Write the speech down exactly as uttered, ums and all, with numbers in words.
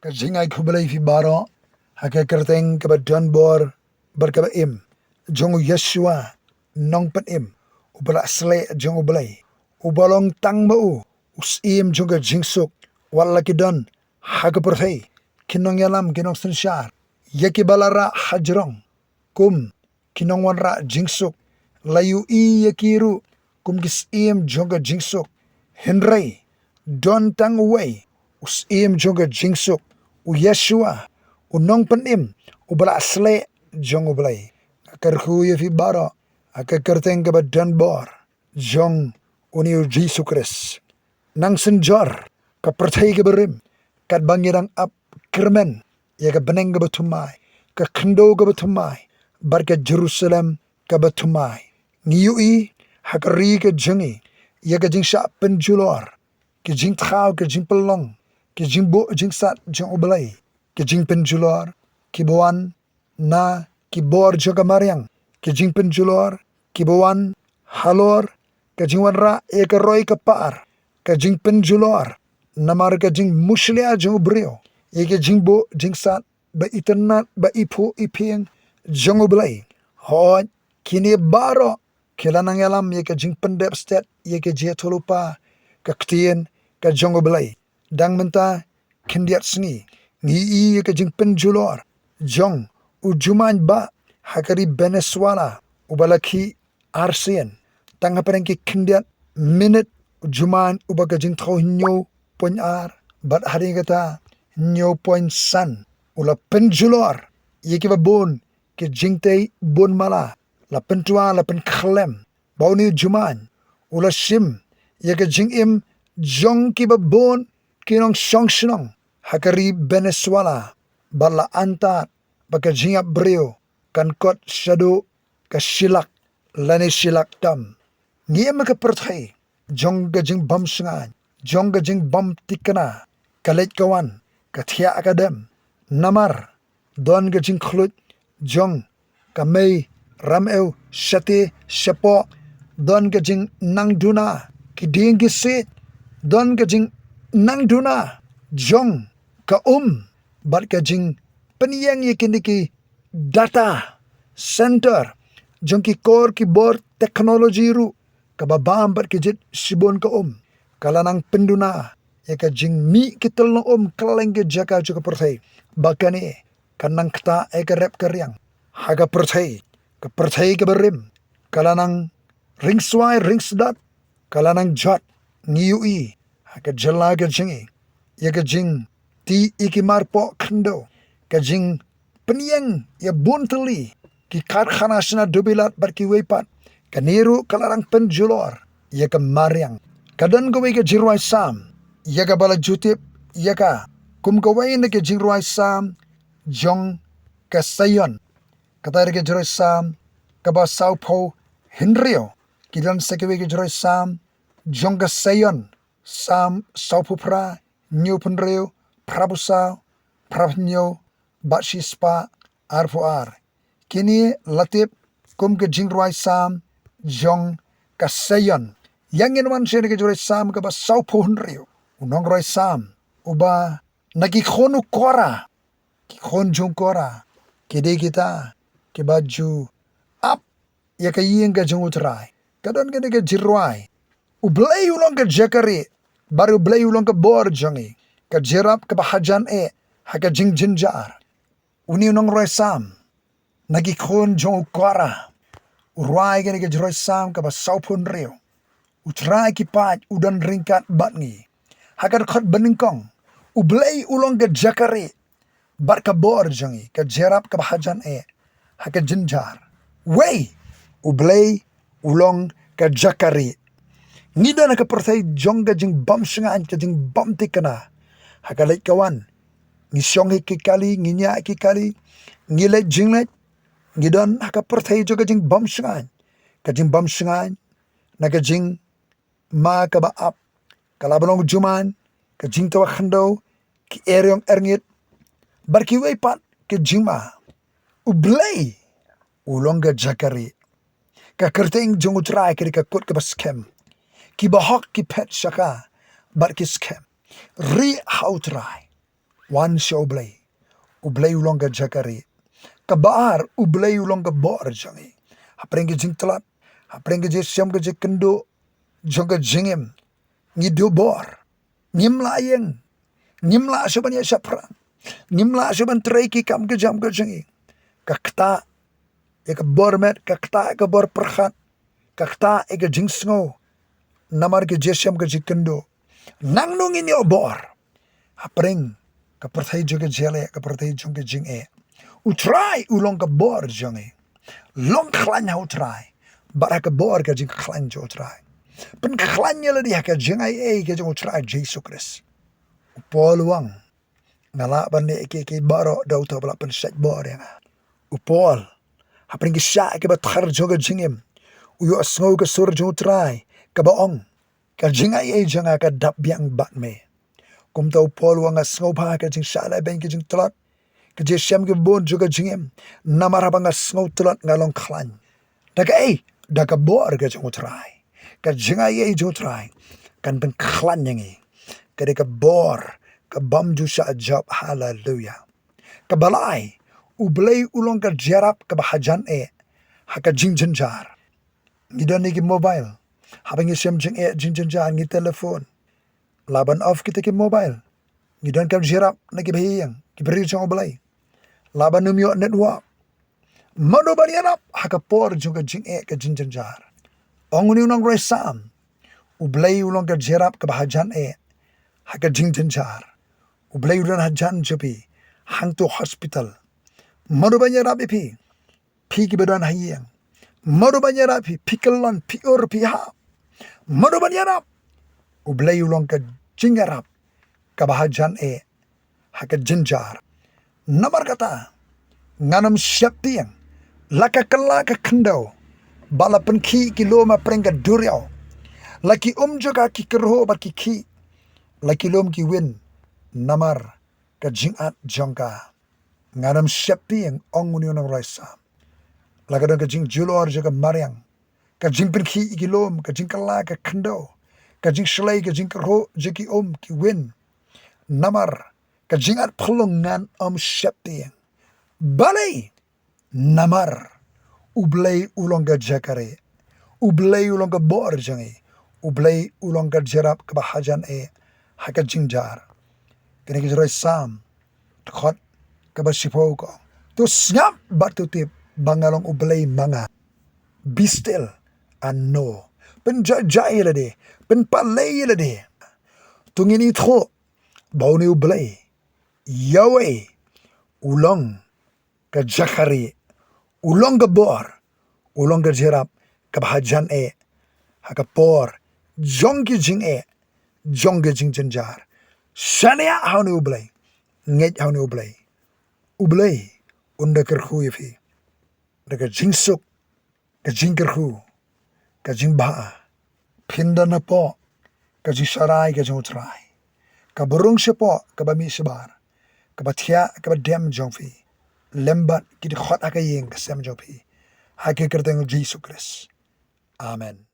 Ka jingai khublei ïa phi baroh ha ka kyrteng kaba don bor bad kaba im jong u Yeshua, nongpynim uba la sleh jong u Blei, uba long tang ma u u syiem jong ka jingsuk. Wat la ki don ha ka pyrthei ki nongïalam, ki nongsynshar, ïa kiba la rah hajrong kum ki nongwanrah jingsuk, la ïohi ïa ki ruh kum ki syiem jong ka jingsuk. Hynrei don tang uwei u syiem jong ka jingsuk, u Yeshua, u nongpynim uba la sleh jong u Blei. Nga kyrkhu ïa phi baroh ha ka kyrteng kaba don bor jong une u Jisu Khrist. Nang synjor ka pyrthei kaba rim katba ngi dang ap kyrmen ïa ka bneng kaba thymmai, ka khyndew kaba thymmai bad ka Jerusalem kaba thymmai. Ngi ïohi ha ka ri ka jong ngi ïa ka jingshah pynjulor, ka jingthaw, ka jingpynlong, ka jingbuh jingsat jong u Blei, ka jingpynjulor kiba wan na ki bor jong ka mariang, ka jingpynjulor kiba wan halor ka jingwanrah ïa ka roi ka par, ka jingpynjulor namar ka jingmushlia jong u briew ïa ka jingbuh jingsat ba itynnad, ba iphuh iphieng jong u Blei. Hooid, kine baroh ki la nang ïalam ïa ka jingpyndep stet ïa ka jingïathuhlypa ka ktien ka jong u Blei. Dang mynta khyndiat sngi ngi ïohi ïa ka jingpynjulor jong u Jumai Bah ha ka ri Venezuela, uba la khih arsien tang hapdeng ki khyndiat minit. U Jumai uba ka jingthew hynñiew point ar bad hadien kata hynñiew point san, u la pynjulor ïa kiba bun ki jingtei bun mala, la pyntwa, la pynkhlem ba une u Jumai u la shim ïa ka jingim jong kiba bun ki nongshong shnong ha ka ri Venezuela, bad la antad ba ka jingïap briew kan kot shaduh ka shilak lane shilak tam. Ngi im ha ka pyrthei jong ka jingbymshngaiñ, jong ka jingbymthikna, ka leit ka wan, ka thiah ka dem, namar don ka jingkhluit jong ka mei ramew shate shapoh, don ka jingnangduna ki dieng ki siej, don ka jingnangduna jong ka um bad ka jingpynïeng ïa kine ki data center jong ki kor ki bor technology ruh, kaba bam bad ki jied shibun ka um, ka la nang pynduna ïa ka jingmih ki tyllong um kylleng ki jaka jong ka pyrthei. Ba kane kan nang ktah ïa ka rep ka riang ha ka pyrthei, ka pyrthei kaba rim ka la nang ringswai ringsdad, ka la nang jot. Ngi ïohi ha ka jylla ka jong ngi ïa ka jingtih ïa ki marpoh khyndew, ka jingpynïeng ïa bun tylli ki karkhana shna duh bilat bad kiwei pat. Kane ruh ka la nang pynjulor ïa ka mariang. Ka don kawei ka jingrwai Salm ïa kaba la ju tip ïa ka kum kawei na ki jingrwai Salm jong ka Seion. Kata ka jingrwai Salm kaba sawphew hynriew. Ki don sa kiwei ki jingrwai Salm jong ka Seion, Salm sawphew phra, hynñiewphew hynriew, phraphew saw, phraphew hynñiew bad shispah arphew ar. Kine la tip kum ka jingrwai Salm jong ka Seion. Ïa ngin wan sha ka jingrwai Salm kaba sawphew hynriew. U nongrwai Salm uba na ki khun u Kora, ki khun jong u Kora ki dei kita kiba ju ap ïa ka ïing ka jong U Trai. Ka don kane ka jingrwai: U Blei u long ka jaka rieh, bad U Blei u long ka bor jong ngi, ka jyrap kaba hajan eh ha ka jingjynjar. Une u nongrwai Salm na ki khun jong u Kora u rwai kane ka jingrwai Salm kaba sawphew hynriew. U Trai ki paid u don ryngkat bad ngi. Ha ka dkhot banyngkong, U Blei u long ka jaka rieh bad ka bor jong ngi, ka jyrap kaba hajan eh ha ka jynjar. Wei, U Blei u long ka jaka rieh. Ngi don ha ka pyrthei jong ka jingbymshngaiñ, ka jingbymthikna. Ha ka leit ka wan ngi shong ha ki kali, ngi ñiah ha ki kali, ngi leit jingleit. Ngi don ha ka pyrthei jong ka jingbymshngaiñ, ka jingbymshngaiñ na ka jing ma kaba ap, ka la ba long jumai, ka jingtwa khyndew, ki eriong erngit bad kiwei pat ki jingma. U Blei u long ka jaka rieh. Ka kyrteng jong U Trai ka dei ka kut kaba skhem. Kiba hok ki phet sha ka bad ki skhem. Rieh ha U Trai. Wan sha U Blei. U Blei u long ka jaka rieh. Kaba ar, U Blei u long ka bor jong ngi. Hapdeng ka jingtlot, hapdeng ka jingshem ka jingkynduh jong ka jingim, ngi duh bor. Ngim lah ïeng. Ngim lah shuh ban ïaid shaphrang. Ngim lah shuh ban trei ki kam ka jam ka jong ngi. Ka ktah ïa ka bor met, ka ktah ïa ka bor pyrkhat, ka ktah ïa ka jingsngew namar ka jingshem ka jingkynduh. Nangno ngin ïoh bor? Hapdeng ka pyrthei jong ka jingeh, ka pyrthei jong ka jingeh. U Trai u long ka bor jong ngi. Long khlaiñ ha U Trai bad ha ka bor ka jingkhlaiñ jong U Trai. Pynkhlaiñ ïa lade ha ka jingaiei ka jong U Trai Jisu Khrist. U Paul u ong, nga lah ban leh kiei kiei baroh da uta uba la pynshait bor ïa nga. U Paul, hapdeng ki shah kiba thar jong ka jingim, u ïohsngew ka sur jong U Trai kaba ong, ka jingaiei jong nga ka dap biang bad me. Kumta u Paul u ong, nga sngewbha ka jingshah lehbeiñ, ka jingtlot, ka jingshem kiba bun jong ka jingim, namar haba nga sngew tlot nga long khlaiñ. Da kaei? Da ka bor ka jong U Trai. Ka jingaiei jong U Trai kan pynkhlaiñ ïa ngi. Ka dei ka bor ka bym ju shah jop. Haleluia. Kaba lai, U Blei u long ka jingïarap kaba hajan eh ha ka jingjynjar. Ngi don ïa ki mobile. Haba ngi shem jingeh, jingjynjar, ngi telephone. Lah ban off kita ki mobile. Ngi don ka jingïarap na kiba ïeng, ki briew jong U Blei. Lah ban ym ïoh network. Mano ban ïarap ha ka por jong ka jingeh, ka jingjynjar? Ong une u nongrwai Salm, U Blei u long ka jingïarap kaba hajan eh ha ka jingjynjar. U Blei u don hajan jong phi hangto hospital. Mano ban ïarap ïa phi? Phi kiba don ha ïing, mano ban ïarap ïa phi? Phi kyllon, phi ur, phi hap, mano ban ïarap? U Blei u long ka jingïarap kaba hajan eh ha ka jynjar. Namar kata, ngan ym sheptieng. La ka kylla ka khyndew, ba la pynkhih ki lum hapdeng ka duriaw, la ki um jong ka ki kyrhuh bad ki khih, la ki lum ki win namar ka jingat jong ka. Ngan ym sheptieng, ong une u nongrwai Salm. La ka don ka jingjulor jong ka mariang, ka jingpynkhih ki lum, ka jingkylla ka khyndew, ka jingshlei, ka jingkyrhuh jong ki um ki win, namar ka jingat phyllung, ngan ym sheptieng. Balei? Namar U Blei u long ka jaka rieh. U Blei u long ka bor jong ngi. U Blei u long ka jingïarap kaba hajan eh ha ka jingjar. Kane ka jingrwai Salm, dkhot kaba shiphew ka ong, to sngap bad to tip ba nga long U Blei ma nga. Be still and know. Pynjah jah ïa lade, pynpalei ïa lade. To ngin ithuh ba une U Blei, Yahweh, u long ka jaka rieh, u long ka bor, u long ka jingïarap kaba hajan eh ha ka por jong ki jingeh, jong ki jingjynjar. Shaniah ha une U Blei, ngeit ha une U Blei. U Blei un da kyrkhu ïa phi da ka jingsuk, ka jingkyrkhu, ka jingbha. Phin don hapoh ka jingsharai ka jong U Trai, kaba rung shapoh, kaba mih shabar, kaba thiah, kaba dem jong phi, lem bad ki dkhot ha ka ïing ka sem jong phi, ha ka kyrteng U Jisu Khrist. Amen.